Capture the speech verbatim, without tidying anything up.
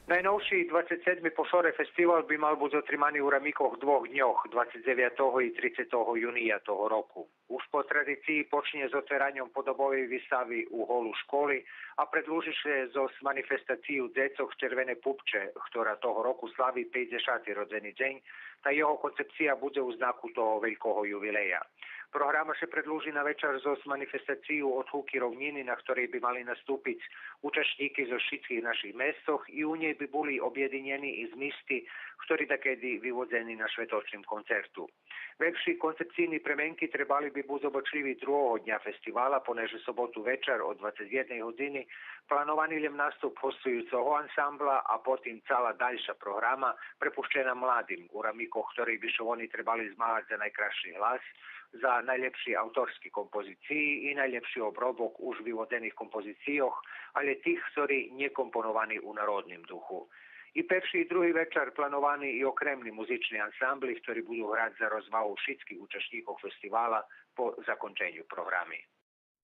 Найновши двацец седми по шоре фестивал би мал буц отримани у рамикох двох дньох, двацец дзевятого и трицетого юния того року. Уж по традициї почнє з отвераньом подобовей вистави у голу школи, а предлужи ше зоз манифестацию дзецох Червене пупче, хтора того року слави пейдзешати родзени дзень, та його концепция будзе у знаку того велького ювилея. Програма ше предлужи на вечар зоз манифестацию Одгуки ровнїни, на хторей би мали наступиц учашнїки зоз шицких наших местох и у нєй би були обєдинєни и змисти, хтори дакеди виводзени на шветочним концерту. Векши концепцийни пременки требали би буц обачлїви другого дня фестивала, понеже соботу вечар од двацец єдней годзини плановани лєм наступ госцуюцого ансамбла, а потим цала дальша програма препущена младим, у рамикох хторей би ше вони требали змагац за найкрасши глас, за найлєпши авторски композициї и найлєпши обробок уж виводзених композицийох, алє тих хтори нє компоновани у народним духу. И перши и други вечар плановани и окремни музични ансамбли, хтори буду грац за розвагу шицких учашнїкох фестивала по законченю програми.